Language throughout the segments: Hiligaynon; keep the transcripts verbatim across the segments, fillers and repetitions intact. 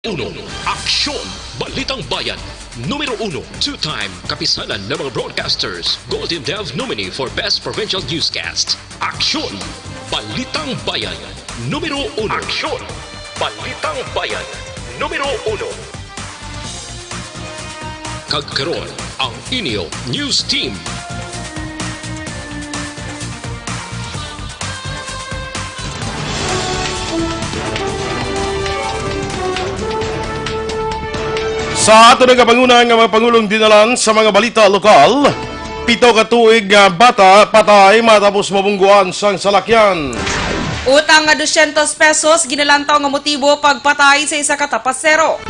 Uno, Aksyon! Balitang Bayan, numero uno, two-time kapisanan ng mga broadcasters, Golden Dove nominee for Best Provincial Newscast. Aksyon! Balitang Bayan, numero uno. Aksyon! Balitang Bayan, numero uno. Kag karon, ang inyo news team. Sa ato nagapanguna nga mga pangulong dinalan sa mga balita lokal, pito ka tuig nga bata patay matapos mabungguan sang salakyan. Utang nga dosyentos pesos ginalantaw nga motibo pagpatay sa isa ka tapasero.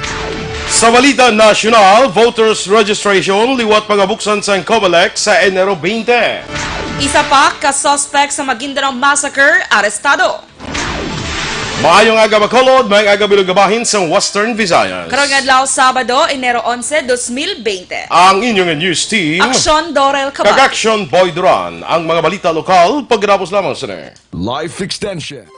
Sa balita nasyonal, voters registration liwat pangabuksan sang Comelec sa Enero twenty. Isa pa ka suspect sa Maguindanao Massacre arestado. Maayong aga, Bacolod. Maayong aga, bilog nga bahin sang Western Visayas. Karong adlaw, Sabado, Enero onse, dos mil bente. Ang inyong news team, Aksyon Dorel Cabal. Kag Aksyon Boy Duran. Ang mga balita lokal, pagkatapos lamang sini. Life Extension.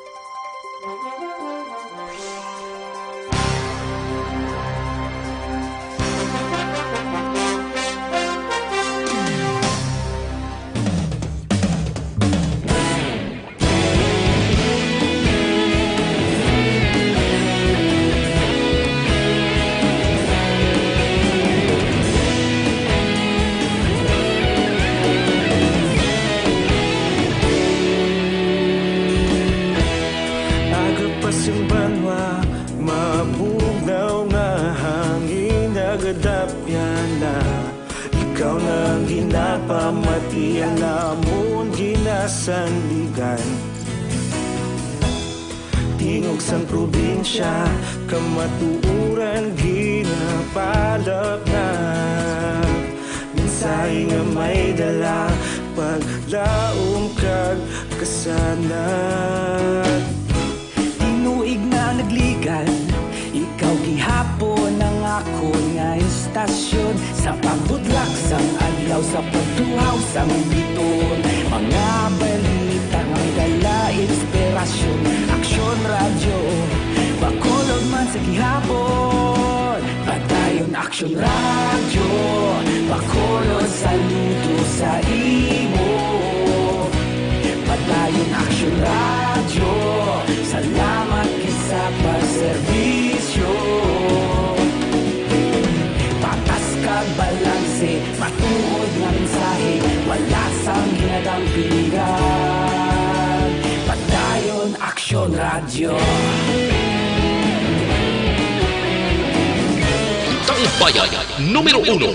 Aga pa sing banwa, mabugnaw nga hangin, nagadapyan na. Ikaw na ang ginapamati, ang amon ginasandigan. Tingog sang probinsya, kamatuoran ginapalapnap. Mensahe nga may dala, paglaom kag kasanag. Tinuig na nagligad, ikaw gihapon ang akon nga istasyon. Sa pagbudlak sang adlaw, sa pagtuhaw sang biton, mga balita nga may dala inspirasyon. Aksyon Radyo, Bacolod man sa gihapon. Padayon Aksyon Radyo, Bacolod, saludo sa imo. Padayon Aksyon Radyo, salamat gid sa pagserbisyo. Patas kag balanse, matuod nga mensahe, wala sang ginadampingan. Padayon Aksyon Radyo. Tambayan numero uno.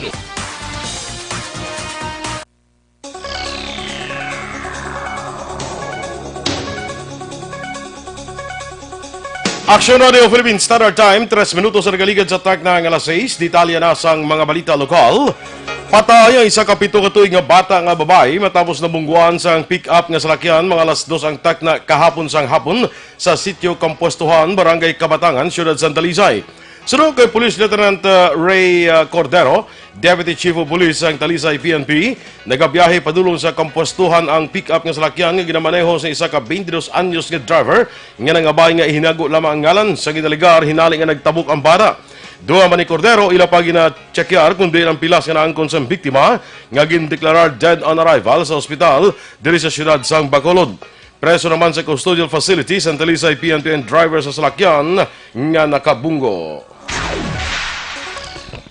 Aksyon Radio Philippine Standard Time, tres minutos ang nagaligad sa takna nga alas sais. Detalye na sang mga balita lokal. Patay ang isa ka pito ka tuig nga bata nga babayi matapos nabungguan sang pick-up nga salakyan mga alas dos ang takna kahapon sang hapon sa Sitio Kampuestuhan, Barangay Kabatangan, Siyudad Santa Talisay. Suno kay Police Lieutenant, uh, Ray, uh, Cordero, Deputy Chief of Police sang Talisay P N P, nagabiyahe padulong sa Kampuestuhan ang pick-up nga salakyan nga ginamaneho sa isa ka twenty-dos anyos nga driver nga nangabay nga ihinago lamang ang ngalan sa ginalegar hinali nga nagtabok ang bata. Duha man ni Cordero, ila pa ginatsekyar kon diin ang pilas nga naangkon sang biktima nga gindeklarar dead on arrival sa ospital diri sa siyudad sang Bacolod. Preso naman sa custodial facility sang Talisay P N P ang driver sa salakyan nga nakabunggo.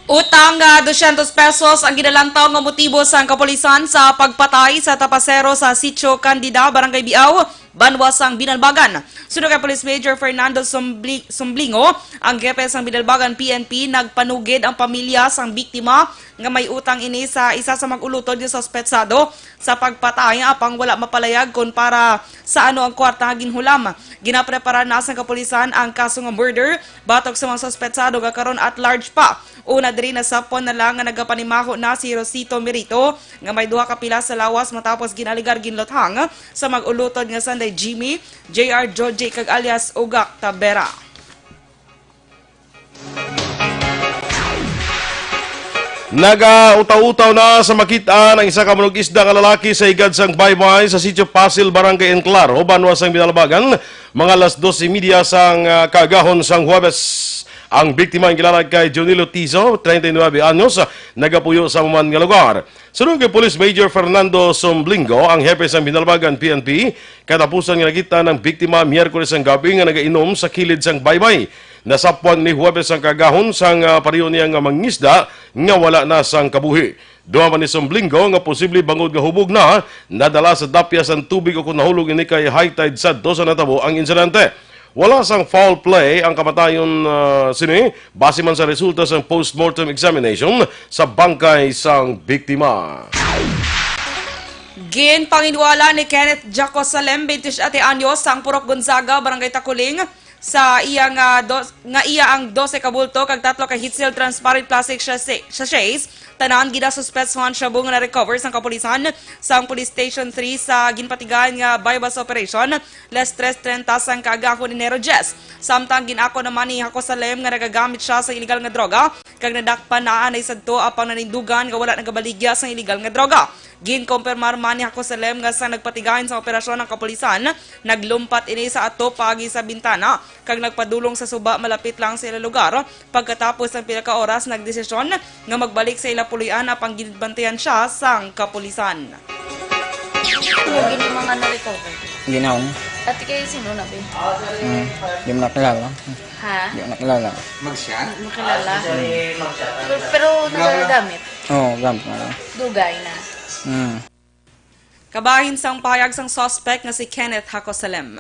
Utang nga dosyentos pesos ang ginalantaw nga motibo sang kapulisan sa pagpatay sa tapasero sa Sitio Candida, Barangay Biao, banwa sang Binalbagan. Suno kay Police Major Fernando Sumbli-, Sumblingo, ang hepe sang Binalbagan P N P, nagpanugid ang pamilya sang biktima nga may utang ini sa isa sa mag-ulutod nga suspetsado sa pagpatay, apang wala mapalayag kon para sa ano ang kwarta nga ginhulam. Ginapreparar na sang kapulisan ang kaso nga murder batok sa mga suspetsado nga karon at large pa. Una diri, nasapon na lang nga nagapanimaho na si Rosito Merito nga may duha ka pilas sa lawas matapos ginalegar ginluthang sa mag-ulutod nga sanday Jimmy, J R Joji kag alias Ugak Tabera. Nagautaw-utaw na sa makit-an ang isa ka manug-isda nga lalaki sa higad sang baybay sa Sitio Pasil, Barangay Enclaro, banwa sang Binalbagan, mga alas dos y media sang, ah, kaagahon sang Huwebes. Ang biktima ang kilala kay Junilo Tizo, treinta y nueve anyos, nagapuyo sa amo man nga lugar. Suno kay Police Major Fernando Somblingo, ang hepe sang Binalbagan P N P, katapusan nga nakita ang biktima Miyerkules sang gabi nga nagainom sa kilid sang baybay. Nasapwan ni Huwebes ang kaagahon sang, ah, pareho niya nga mangisda nga wala na sang kabuhi. Duha man ni Somblingo nga posible bangod nga hubog na nadala sa dapyas ang tubig o kon nahulog ini kay high tide sadto sa natabo ang insidente. Wala sang foul play ang kamatayon, ah, sini, base man sa resulta sang postmortem examination sa bangkay sang biktima. Ginpanginwala ni Kenneth Jaco Salem, twenty-siyete anyos, sang Purok Gonzaga, Barangay Taculing, sa iya nga dos-, nga iya ang dose ka bulto kag tatlo ka heat-sealed transparent plastic sachet-, sachets. Tanan ginasuspetsohan shabu nga na-recover sang kapulisan sang Police Station three sa ginpatigayon nga buy-bust operation, las tres treinta sang kaagahon, Enero diyes. Samtang gin-ako naman ni Jaco Salem nga nagagamit siya sa iligal nga droga, kag nadakpan na anay sadto, apang nanindugan nga wala nagabaligya sang iligal nga droga. Ginkompirmar man ni Jaco Salem nga sang nagpatigayon sa operasyon ang kapulisan, naglumpat ini sa atop paagi sa bintana kag nagpadulong sa suba malapit lang sa ila lugar. Pagkatapos sang pila ka oras, nagdesisyon nga magbalik sa ila puloy-an, apang ginbantayan siya sang kapulisan. Ano gini mga na-recover? Ginaw mo. Ate, kayo sino na, be? Hmm. Di mo nakilala. Ha? Di mo nakilala. Magsiya? Makilala. Pero, pero nagagamit? Oo, gamit na lang. Dugay na. Hmm. Kabahin sang pahayag sang suspect nga si Kenneth Jaco Salem.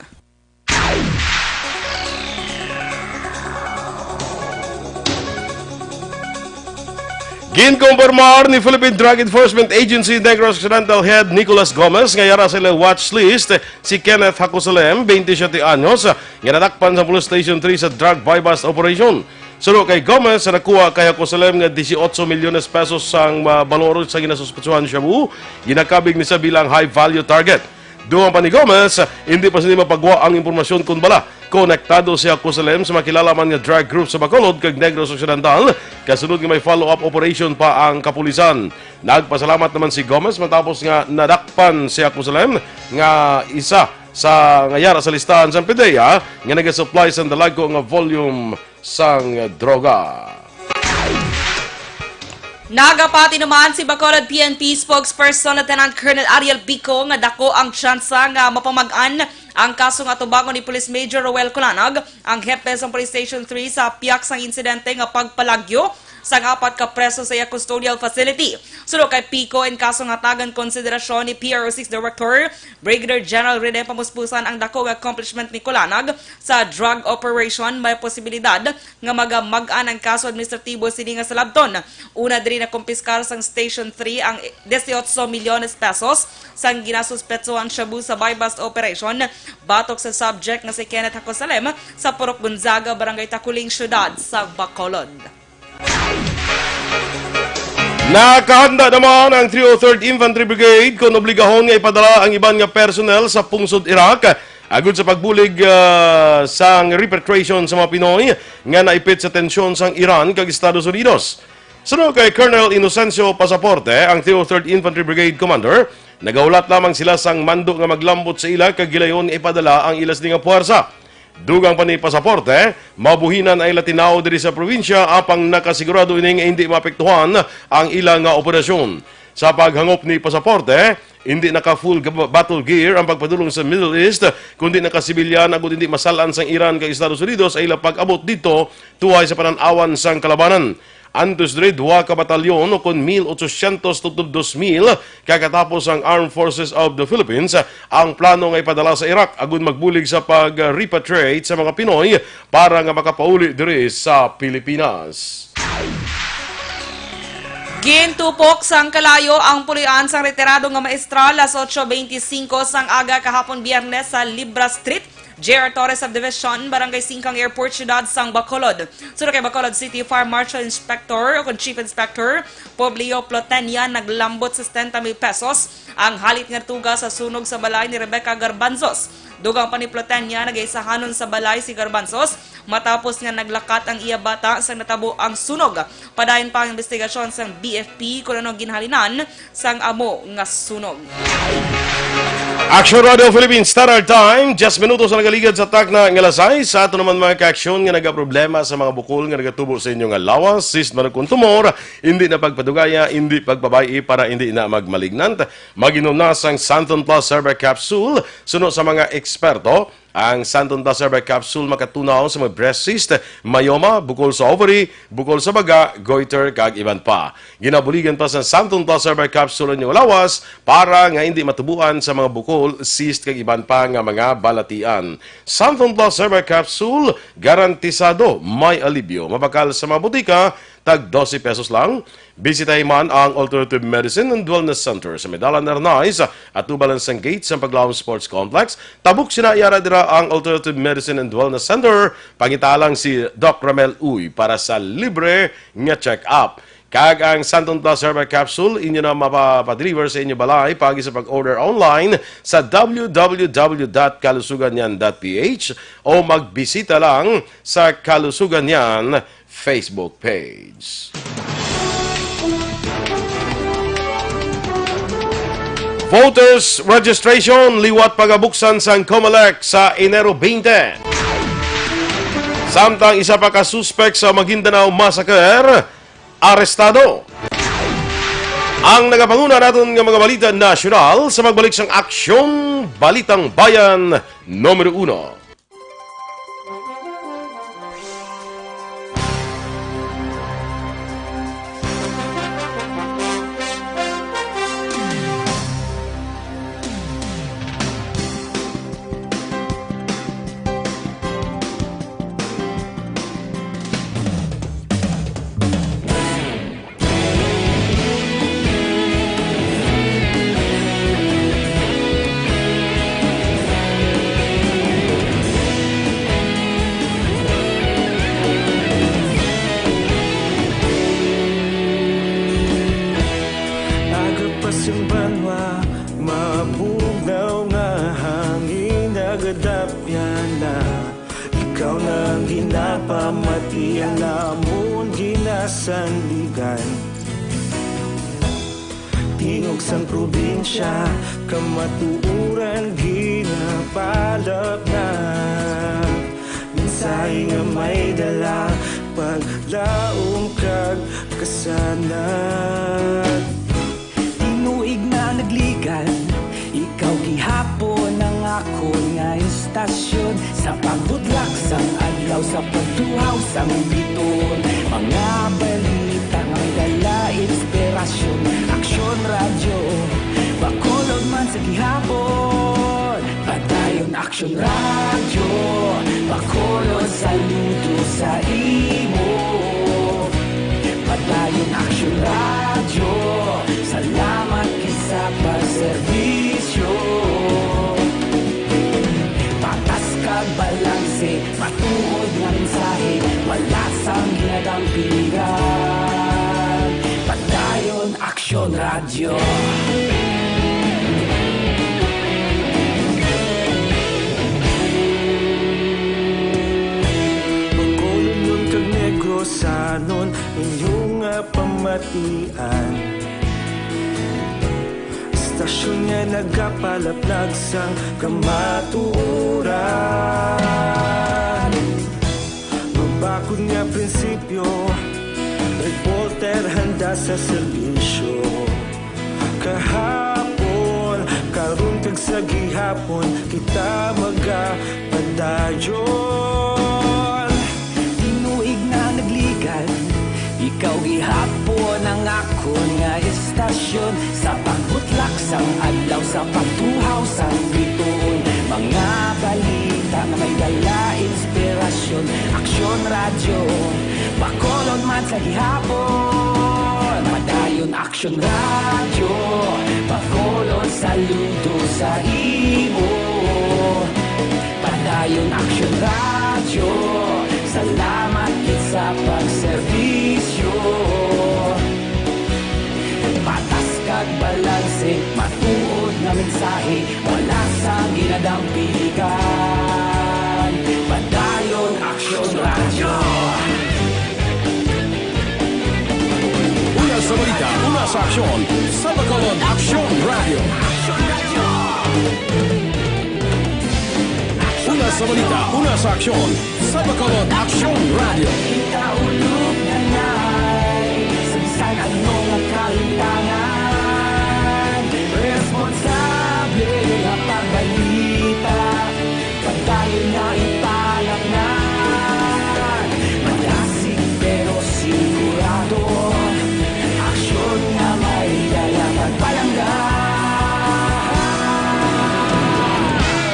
Ginkumpirmar ni Philippine Drug Enforcement Agency Negros Occidental Head Nicholas Gomez nga yara sa ila watch list si Kenneth Jaco Salem, twenty-siyete anyos, nga nadakpan sa Police Station three sa drug buy-bust operation. Suno kay Gomez, nakuha kay Jaco Salem nga dieciocho milyones pesos sang, ah, balor sa ginasuspetsuhan shabu, ginakabig ni sa bilang high-value target. Dugang pa ni Gomez, hindi pa sini mapagwa ang impormasyon kon bala konektado si Jaco Salem sa makilala man nga drug group sa Bacolod kag Negros Occidental, kasunod nga may follow-up operation pa ang kapulisan. Nagpasalamat naman si Gomez matapos nga nadakpan si Jaco Salem nga isa sa nga yara sa listahan sang PDEA nga nagasupply sang dalagko nga volume sang droga. Nagapati naman si Bacolod P N P spokesperson Lieutenant Colonel Ariel Bico nga dako ang tsansa nga mapamag-an ang kaso nga atubangon ni Police Major Roel Colanog, ang hepe sang Police Station three, sa piyak sang insidente nga pagpalagyo sang apat ka preso sa iya custodial facility. Suno kay Bico, in kaso nga hatagan konsiderasyon ni P R O six Director Brigadier General Rene Pamuspusan ang dako nga accomplishment ni Colanog sa drug operation, may posibilidad nga magamag-an ang kaso administratibo sini nga salabton. Una diri, nakumpiskar sang Station three ang dieciocho milyones pesos sang ginasuspetsohan shabu sa buy-bust operation batok sa subject nga si Kenneth Jaco Salem sa Purok Gonzaga, Barangay Taculing, Siyudad sa Bacolod. Nakahanda naman ang three oh third Infantry Brigade kon obligahon nga ipadala ang iban nga personnel sa pungsod Iraq agud sa pagbulig, ah, sang repatriation sa mga Pinoy nga naipit sa tensyon sang Iran kag Estados Unidos. Suno kay Colonel Inocencio Pasaporte, ang three oh third Infantry Brigade Commander, nagahulat lamang sila sang mando nga maglambot sa ila kag gilayon nga ipadala ang ila sini nga puwersa. Dugang pa ni Pasaporte, mabuhinan ang ila tinawo diri sa probinsya, apang nakasigurado ini nga hindi maapektuhan ang ila nga operasyon. Sa paghangop ni Pasaporte, hindi naka full gab-, battle gear ang pagpadulong sa Middle East, kundi naka-sibilyan agud hindi masal-an sang Iran kag Estados Unidos ang ila pag-abot didto tuhay sa panan-awan sang kalabanan. Antes diri, duha ka batalyon, o kon mil ochocientos tubtob dos mil, kakatapos ang Armed Forces of the Philippines ang plano nga ipadala sa Iraq agud magbulig sa pag-repatriate sa mga Pinoy para nga makapauli diri sa Pilipinas. Gintupok sang kalayo ang puloy-an sang retirado nga maestra alas otso beintisinko sang aga kahapon Biyernes sa Libra Street, J R Torres Subdivision, Barangay Singkang Airport, Siyudad sang Bacolod. Suno kay Bacolod City Fire Marshal Inspector o kon Chief Inspector Publio Plotenia, naglambot sesenta mil pesos ang halit nga natuga sa sunog sa balay ni Rebecca Garbanzos. Dugang pa ni Plotenia, nagaisahanon sa balay si Garbanzos matapos nga naglakat ang iya bata sang natabo ang sunog. Padayon pa ang investigasyon sang B F P kung ano ginhalinan sang amo nga sunog. Action Radio Philippines Standard Time, diyes minutos ang nagaligad sa takna nga alas sais. Sa ato naman mga kaaksyon nga nagaproblema sa mga bukol nga nagatubo sa inyo nga lawas, cyst man o kon tumor, hindi na pagpadugaya, hindi pagpabay-i para hindi na magmalignant. Mag-inom na sang Santon Plus Herbal Capsule. Suno sa mga eksperto, ang Santon Plus Herbal Capsule makatunaw sa mga breast cyst, myoma, bukol sa ovary, bukol sa baga, goiter, kag iban pa. Ginabuligan pa sa Santon Plus Herbal Capsule ang inyong lawas para nga hindi matubuan sa mga bukol, cyst, kag iban pa nga mga balatian. Santon Plus Herbal Capsule, garantisado may alibyo. Mabakal sa mga botika, tag dose pesos lang. Bisitahi man ang Alternative Medicine and Wellness Center sa may Dalan Arnaiz, atubang lang sang gate sang Paglaom Sports Complex. Tabok sina yara dira ang Alternative Medicine and Wellness Center. Pangita lang si Doc Ramel Uy para sa libre nga check-up. Kag ang Santon Plus Herbal Capsule, inyo na mapapadeliver sa inyo balay pagi sa pag-order online sa w w w dot kalusuganyan dot p h o magbisita lang sa Kalusugan Yan Facebook page. Voters registration liwat pagabuksan sang Comelec sa Enero twenty. Samtang isa pa ka suspek sa Maguindanao Massacre, arestado. Ang nagapanguna naton nga mga balita nasyonal sa magbalik sang Aksyong Balitang Bayan numero uno. Aga pa sing banwa, mabugnaw nga hangin, nagadapyan na. Ikaw na ang ginapamati, ang amon ginasandigan. Tingog sang probinsya, kamatuoran ginapalapnag. Mensahe nga may dala, paglaom kag kasanag. Tinuig na nagligan, ikaw gihapon ang akon nga istasyon. Sa pagbutlak sang adlaw, sa pagtuhaw sang bituon, mga balita nga may dala inspirasyon. Aksyon Radyo, Bacolod man sa gihapon. Padayon Aksyon Radyo, Bacolod, saludo sa imo. Padayon Aksyon Radyo, salamat gid sa pagserbisyo. Patas kag balanse, matuod nga mensahe, wala sang ginadampigan. Padayon Aksyon Radyo. Bacolodnon kag Negrosanon, inyo nga pamatian. Istasyon nga nagapalaplag sang kamatuoran. Mabakod nga prinsipyo, reporter handa sa serbisyo. Kahapon, karon, kag sa gihapon, kita magapadayon. Tinuig na nagligan, ikaw gihapon ang akon nga istasyon. Sa pagbutlak sang adlaw, sa pagtuhaw sang bituon, mga balita nga may dala inspirasyon. Aksyon Radyo, Bacolod man sa gihapon. Padayon Aksyon Radyo, Bacolod, saludo sa imo. Padayon Aksyon Radyo, salamat gid sa pagserbisyo. Patas kag balanse, matuod nga mensahe, wala sang ginadampigan. Padayon Aksyon Radyo. Una sa balita, una sa aksyon, sa Bacolod Aksyon Radyo. Aksyon Radyo. Sa balita, una sa aksyon, sa Bacolod Aksyon Radio. Kita ulog na ngay, sa bisan anong kalintangan, responsable nga pagbalita, pagdali nga ipalaknat, malasig pero sigurado, aksyon nga may dala pagpalangga.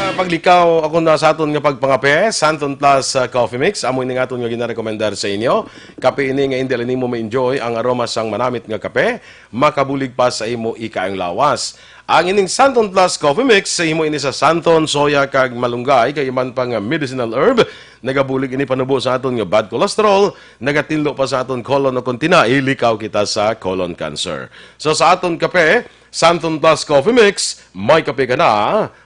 Ah, paglikaw ako na sa aton nga pagpangape, Santon Plus, ah, Coffee Mix. Amo ini nga aton nga ginarekomendar sa inyo. Kape ini nga indi lang nimo ma-enjoy ang aroma sang manamit nga kape, makabulig pa sa imo ikaayong lawas. Ang ining Santon Plus Coffee Mix, sa imo ini sa Santon, soya, kag malunggay, kag iban pa nga medicinal herb. Nagabulig ini panubo sa aton nga bad cholesterol, nagatinlo pa sa aton colon, o kung tinai, likaw kita sa colon cancer. So, sa aton kape, Santon Plus Coffee Mix, may kape ka na,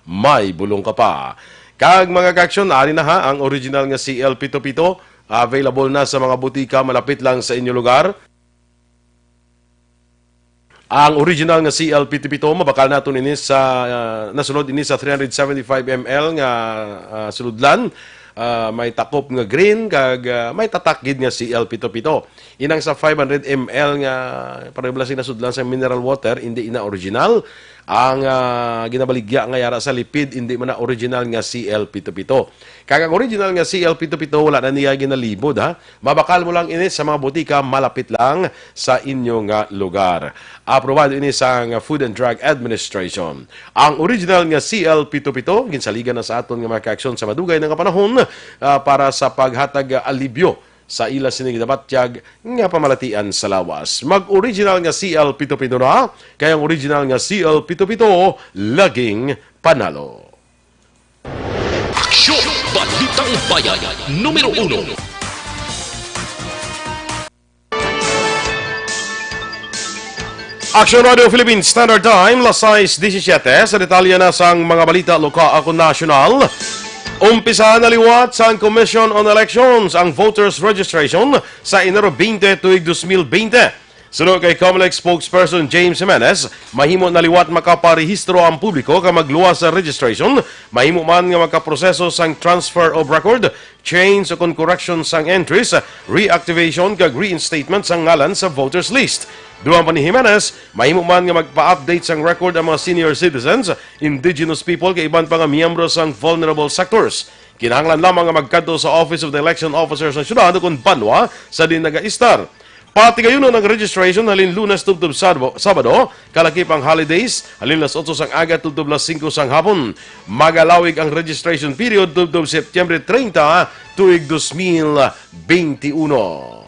may bulong ka pa. Kag mga kaaksyon, ari na ha, ang original nga C L pito pito, available na sa mga butika malapit lang sa inyo lugar. Ang original nga C L pito pito, mabakal naton ini sa, ah, nasulod ini sa three hundred seventy-five M L nga, ah, sulodlan. Ah, may takop nga green, kag, ah, may tatak gid nga C L pito pito. Inang sa five hundred M L nga, pareho bala sing nasudlan sa mineral water, indi ina original. Ang, ah, ginabaligya nga yara sa lipid, indi man na original nga C L pito pito. Kag ang original nga C L pito pito, wala na niya ginalibod, ha? Mabakal mo lang ini sa mga butika malapit lang sa inyo nga lugar. Aprobado ini sang Food and Drug Administration. Ang original nga C L pito pito, ginsaligan na sa aton nga mga kaaksyon sa madugay na nga panahon, ah, para sa paghatag, ah, alibyo sa ila sini ginabatyag nga pamalatian sa lawas. Mag-original nga C L pito pito na, kay ang original nga C L pito pito laging panalo. Aksyon! Balitang Bayan, numero uno. Aksyon Radio Philippines Standard Time, las sais disisiete. Sa detalye na sang mga balita lokal o nasyonal, umpisa na liwat sang Commission on Elections ang voters registration sa Enero twenty tuig dos mil bente. Suno kay Comelec spokesperson James Jimenez, mahimo na liwat makaparehistro ang publiko kag magluwas sa registration, mahimo man nga makaproseso sang transfer of record, change o kon correction sang entries, reactivation kag reinstatement sang ngalan sa voters list. Dugang pa ni Jimenez, mahimo man nga magpa-update sang record ang mga senior citizens, indigenous people kag iban pa nga miyembro sang vulnerable sectors. Kinahanglan lamang nga magkadto sa Office of the Election Officer sa syudad o kon banwa sa diin nagaistar. Patigayunon ang registration halin Lunes tubtob Sabo-, Sabado, kalakip ang holidays, halin las otso sang aga tubtob las singko sang hapon. Magalawig ang registration period tubtob Septyembre treinta, tuig dos mil beintiuno.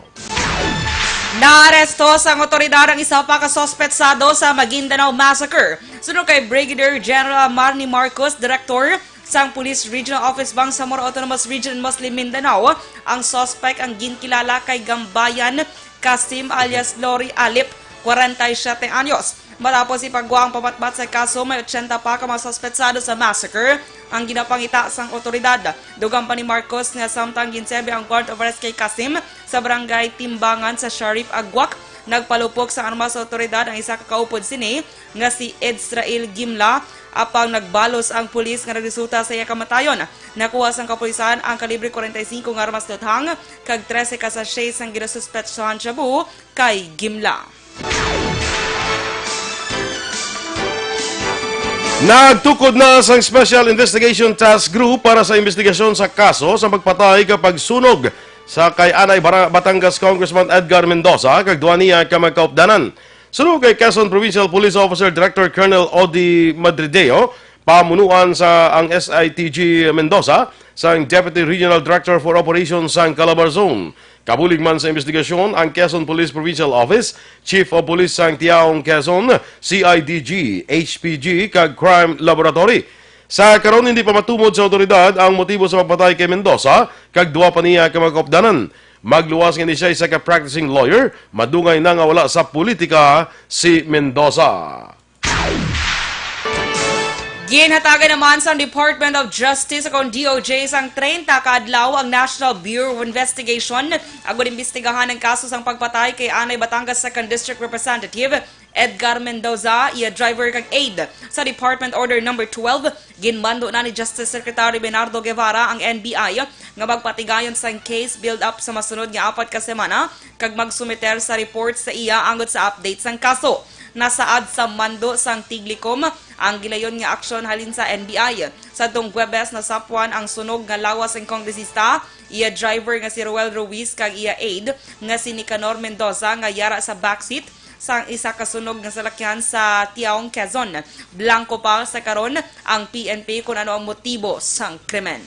Naaresto sang awtoridad ang isa pa ka suspetsado sa Maguindanao Massacre. Suno kay Brigadier General Marnie Marcos, Director sang Police Regional Office Bangsamoro Autonomous Region, Muslim Mindanao, ang suspect ang ginkilala kay Gambayan Kasim alias Lori Alip, kwarenta y siyete anyos. Matapos ipagwa ang pamatbat sa kaso, may ochenta pa ka mga suspetsado sa massacre ang ginapangita sang otoridad. Dugang pa ni Marcos nga samtang ginsebi ang warrant of arrest kay Kasim sa barangay Timbangan sa Sharif Aguac, nagpalupok sang armas sa otoridad ang isa ka kaupod sini nga si Edsrael Gimla, apang nagbalos ang pulis nga nagresulta sa iya kamatayon. Nakuha sang kapulisan ang kalibre kwarenta y singko nga armas luthang kag trese ka sachet sang ginasuspetsahan shabu kay Gimla. Nagtukod na sang Special Investigation Task Group para sa investigasyon sa kaso sa pagpatay kag pagsunog sa kay anay Bara-, Batangas Congressman Edgar Mendoza kag duha niya ka mga kaupdanan. Suno kay Quezon Provincial Police Officer Director Colonel Odi Madrideo, pamunuan sa ang S I T G Mendoza sang Deputy Regional Director for Operations sang Calabar Zone. Kabulig man sa investigasyon ang Quezon Police Provincial Office, Chief of Police sang Tiaong Quezon, C I D G, H P G, kag Crime Laboratory. Sa karon, hindi pa matumod sa awtoridad ang motibo sa pagpatay kay Mendoza kag duha pa niya ka mga kaupdanan. Magluwas nga ni siya isa ka practicing lawyer, madungay na nga wala sa politika si Mendoza. Ginhatagan naman sang Department of Justice o kon D O J sang treinta ka adlaw ang National Bureau of Investigation agud imbestigahan ang kaso sang pagpatay kay anay Batangas Second District Representative Edgar Mendoza, iya driver kag aide. Sa Department Order Number twelve, ginmando na ni Justice Secretary Bernardo Guevara ang N B I nga magpatigayon sang case build-up sa masunod nga apat ka semana kag magsumiter sa report sa iya angot sa update sang kaso. Nasaad sa mando sang Tiglikom ang gilayon nga aksyon halin sa N B I. Sadtong Huwebes, nasapwan ang sunog nga lawas sang kongresista, iya driver nga si Roel Ruiz kag iya aide nga si Nicanor Mendoza nga yara sa backseat sang isa ka sunog nga salakyan sa Tiaong, Quezon. Blanco pa sa karon ang P N P kon ano ang motibo sang krimen.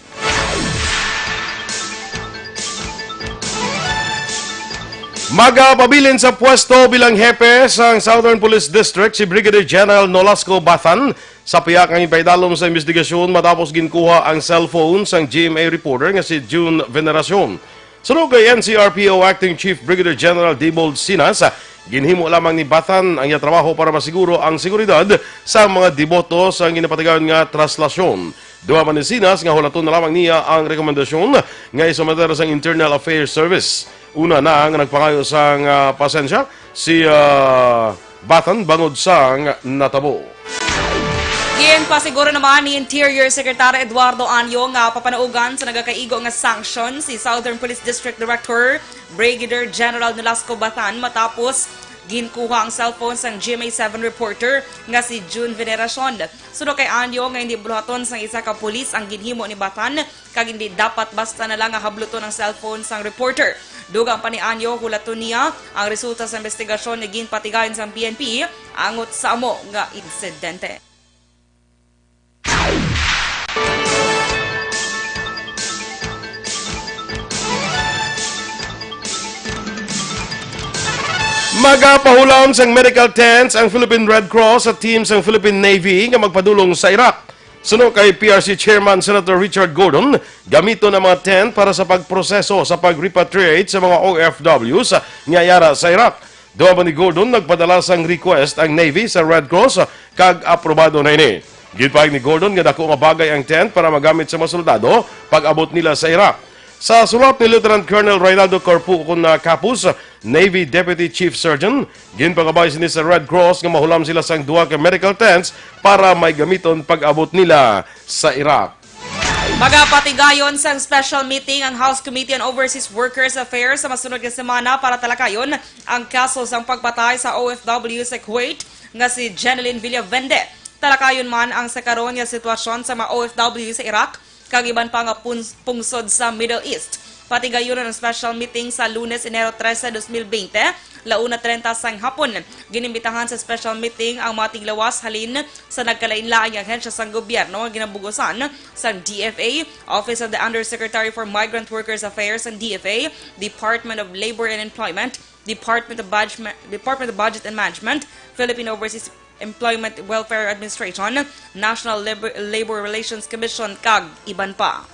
Magapabilin sa pwesto bilang hepe sang Southern Police District si Brigadier General Nolasco Bathan sa pihak nga ipaidalom sa imbestigasyon matapos ginkuha ang cellphone sang G M A reporter nga si June Veneracion. Suno kay N C R P O Acting Chief Brigadier General Dibold Sinas, ginhimo lamang ni Bathan ang iya trabaho para masiguro ang seguridad sa mga deboto sa ginapatigayon nga traslasyon. Duha man ni Sinas nga hulaton na lamang niya ang rekomendasyon nga isumiter sang Internal Affairs Service. Una na nga nagpangayo sang, ah, pasensya si, ah, Bathan bangod sang natabo. Ginpasiguro naman ni Interior Secretary Eduardo Anyo nga papanaugan sa nagakaigo nga sanction si Southern Police District Director Brigadier General Nolasco Bathan matapos ginkuha ang cellphone sang G M A seven reporter nga si June Veneracion. Suno kay Anyo nga hindi buluhaton sang isa ka pulis ang ginhimo ni Bathan, kag hindi dapat basta na lang nga habluton ang cellphone sang reporter. Dugang pa ni Anyo, hulaton niya ang resulta sa investigasyon nga ginpatigayon sang P N P angot sa amo nga insidente. Magapahulam sang medical tents ang Philippine Red Cross sa team sang Philippine Navy nga magpadulong sa Iraq. Suno kay P R C Chairman Senator Richard Gordon, gamiton ang mga tent para sa pagproseso sa pag-repatriate sa mga O F Ws nga yara sa Iraq. Duha man ni Gordon, nagpadala sang request ang Navy sa Red Cross kag aprobado na ini. Ginpahayag ni Gordon nga dako nga bagay ang tent para magamit sa mga soldado pag-abot nila sa Iraq. Sa sulat ni Lieutenant Colonel Reynaldo Corpu ukon na Capus, Navy Deputy Chief Surgeon, ginpangabay sini sa Red Cross nga mahulam sila sang duha ka medical tents para may gamiton pag-abot nila sa Iraq. Magapatigayon sang special meeting ang House Committee on Overseas Workers Affairs sa masunod nga semana para talakayon ang kaso sang pagpatay sa O F W sa Kuwait nga si Jeneline Villavende. Talakayon man ang sa karon nga sitwasyon sa mga O F W sa Iraq kag iban pa nga puns-, pungsod sa Middle East. Patigayonon ang special meeting sa Lunes, Enero trese, dos mil bente, la una treinta sang hapon. Ginimbitahan sa special meeting ang mga tiglawas halin sa nagkalainlain nga ahensya sang gobyerno nga ginabug-usan sang D F A, Office of the Undersecretary for Migrant Workers Affairs sang D F A, Department of Labor and Employment, Department of Budget, Department of Budget and Management, Philippine Overseas Employment Welfare Administration, National Labor, Labor Relations Commission, kag iban pa.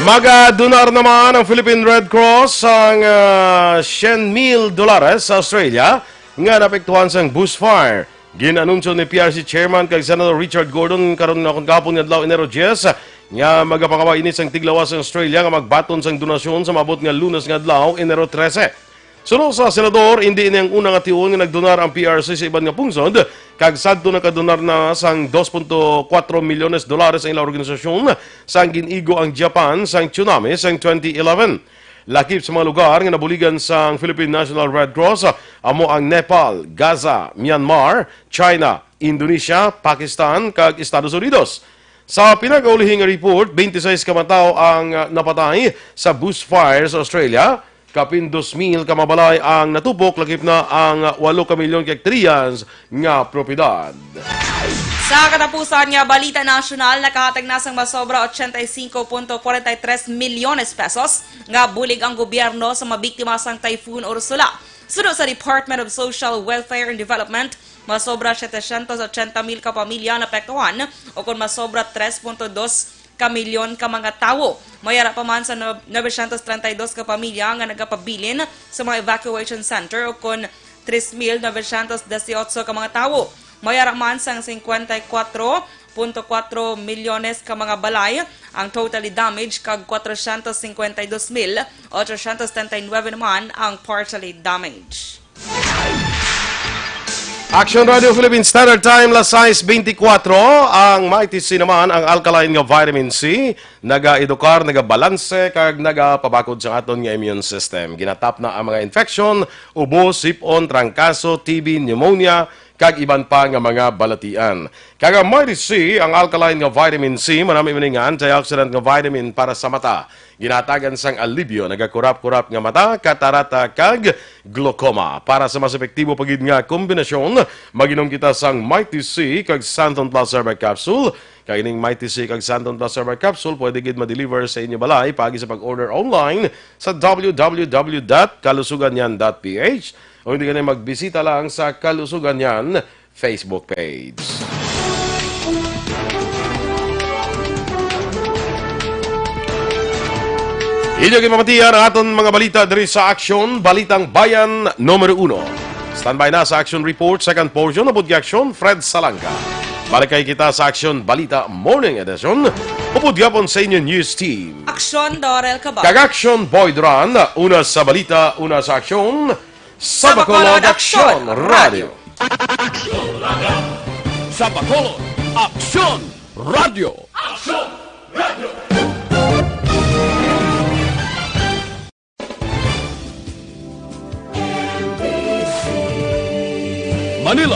Magadonar naman ang Philippine Red Cross sang, ah, syen mil dolares sa Australia nga naapektuhan sang bushfire. Gin-anunsyo ni P R C Chairman kag Senator Richard Gordon karon nga kahapon nga adlaw, Enero diyes, nga magapangabay ini sang tiglawas sa Australia nga magbaton sang donasyon sa maabot nga Lunes nga adlaw, Enero trese. Suno sa senador, indi ini ang una nga tion nga nagdonar ang P R C sa iban nga pungsod, kag sadto nakadonar na sang dos punto kuwatro milyones dolares ang ilang organisasyon sang gin-igo ang Japan sang tsunami sang twenty eleven. Lakip sa mga lugar nga nabuligan sang Philippine National Red Cross amo ang Nepal, Gaza, Myanmar, China, Indonesia, Pakistan, kag Estados Unidos. Sa pinakaulihi nga report, twenty-six ka mga tawo ang, ah, napatay sa bushfire sa Australia. Kapin dos mil ka mga balay ang natupok, lakip na ang walo ka milyon ka hektaryas nga propiedad. Sa katapusan nga balita nasyonal, nakahatag na sang masobra ochenta y cinco punto cuarenta y tres milyones pesos nga bulig ang gobyerno sa mga biktima sang Typhoon Ursula. Suno sa Department of Social Welfare and Development, masobra setecientos ochenta mil ka pamilya ang naapektuhan, o kon masobra tres punto dos ka milyon ka mga tawo. May ara pa man sa no-, novecientos treinta y dos ka pamilya nga nagapabilin sa mga evacuation center, o kon tres mil novecientos dieciocho ka mga tawo. May ara man sang cincuenta y cuatro punto cuatro milyones ka mga balay ang totally damaged, kag cuatrocientos cincuenta y dos mil ochocientos setenta y nueve naman ang partially damaged. Action Radio Philippine Standard Time, las sais beintikwatro. Ang Mighty C naman, ang alkaline nga vitamin C, nagaedukar, nagabalanse, kag nagapabakod sa aton nga immune system. Ginatapna ang mga infection, ubo, sip-on, trangkaso, T B, pneumonia, kag iban pa nga mga balatian. Kag ang Mighty C, ang alkaline nga vitamin C, manami man nga antioxidant nga vitamin para sa mata. Ginatagan sang alibyo, nagakurap-kurap nga mata, katarata, kag glaucoma. Para sa mas epektibo pa gid nga kombinasyon, mag-inom kita sang Mighty C kag Santon Plus Herbal Capsule. Kag ining Mighty C kag Santon Plus Herbal Capsule pwede gid ma-deliver sa inyo balay paagi sa pag-order online sa w w w dot kalusuganyan dot p h, o hindi ka na magbisita lang sa Kalusuganyan Facebook page. Inyo ginpamatian ang aton mga balita diri sa Aksyon, Balitang Bayan numero uno. Standby na sa Action Report, second portion, upod kay Aksyon, Fred Salanga. Balik kay kita sa Aksyon Balita Morning Edition, upod gyapon sa inyo news team. Aksyon, Dorel Cabal. Kag Aksyon, Boy Duran, una sa balita, una sa aksyon, sa Bacolod, Aksyon Radio. Sa Bacolod, Aksyon Radio. Manila.